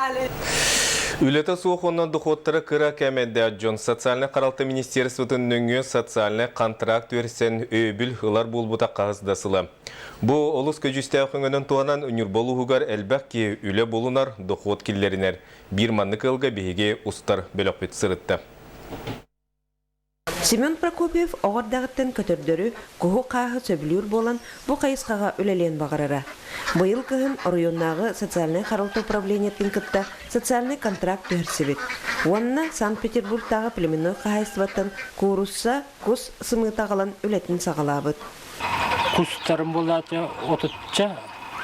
Үлэтэ суох уонна дохуоттара кыра кээмэйдээх дьон социальнай харалта министерствотын нөҥүө социальнай контракт түһэрсэн өйөбүл ылар буолбута хаһыс да сыла. Бу олус көдьүүстээх өҥөнөн туһанан Ньурба улууһугар элбэх киһи үлэ булунар, дохуот киллэринэр. Биир маннык ыалга биһиги устар бөлөхпүт сырытта. Семен Прокопьев оҕо эрдэҕиттэн көтөрдөрү, куһу-хааһы сөбүлүүр буолан, бу хайысхаҕа үлэлиэн баҕарара. Быйыл кыһын оройуоннааҕы социальнай харалта управлениетын кытта социальнай контракт түһэрсибит. Уонна Санкт-Петербургтааҕы племенной хаһаайыстыбаттан куурусса, кус сымыыта аҕалан үлэтин саҕалаабыт. Кустарым буолаата отучча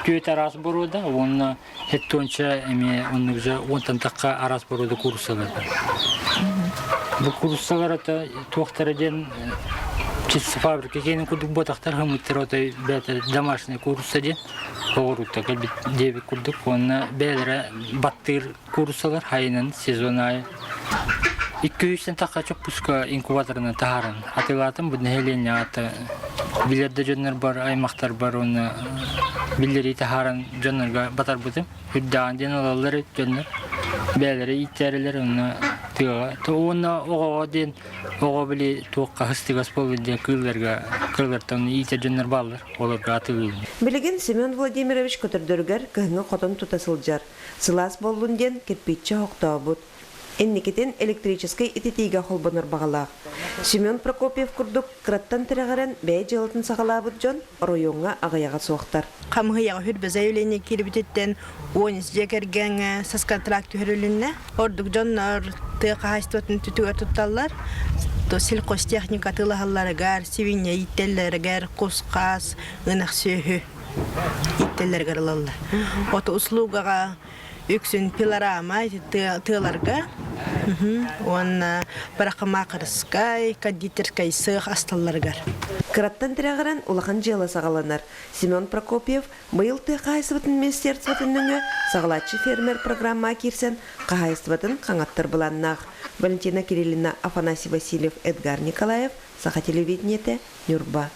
түөрт араас боруода уонна Эттуонча эмиэ оннук же уонтан тахха араас боруода кууруссалар бар. Бу кууруссалар ата туохтара диэн чисто фабрика киэнин курдук буотахтар хымыттар отой бэйэтэ домашний куурусса диэн оҕурутта кэлбит диэбит курдук уонна бэйэлэрэ баттыыр кууруссалар хайынан сезон аайы 200 тахха чоппуска инкубаторынан таһааран атыылаатым бу нэһилиэнньэҕэ ата билэр да дьоннор бар аймахтар бар уонна биллэрии таһааран дьоннорго батарбытым үрдээҕин диэн ылаллар эбит дьоннор бэйэлэрэ ииттээрилэр уонна тыаҕа уонна оҕоҕо диэн оҕо били туохха сыстыгас буолбут диэн кыылларга кыыллартан иитэр дьоннор бааллар олорго атыылыыбын. Билигин Семен Владимирович көтөрдөрүгэр кыһыҥҥы хотон тута сылдьар. Сылаас буоллун диэн кирпииччэ оһохтообут. Инникитин электрическэй ититиигэ холбонор баҕалаах. Семен Прокопьев курдук кыраттан тирэҕирэн бэйэ дьыалатын саҕалаабыт дьон оройуоҥҥа аҕыйаҕа суохтар. Хамыһыйаҕа хүрбэ заявление киирбититтэн 10 дьиэ кэргэҥҥэ соцконтракт түһэрилиннэ. Ордук дьоннор тыа хаһаайыстыбатын түтүгэр тутталлар. Сельхозтехника атыылаһалларыгар, сибиинньэ ииттэллэригэр, кус-хаас, ынах сүөһү ииттэллэригэр ылаллар. От услугаҕа үксүн пилорама тыаларга уонна парикмахерскай, кондитерскай сыах асталларыгар. Кыраттан тирэҕирэн улахан дьыала саҕаланар. Семен Прокопьев быйыл тыа хаһаайыстыбатын министерствотын нөҥүө саҕалааччы фермер программаҕа киирсэн хаһаайыстыбатын хаҥаттар былааннаах. Валентина Кириллина, Афанасий Васильев, Эдгар Николаев, Саха телевидениетэ, Ньурба.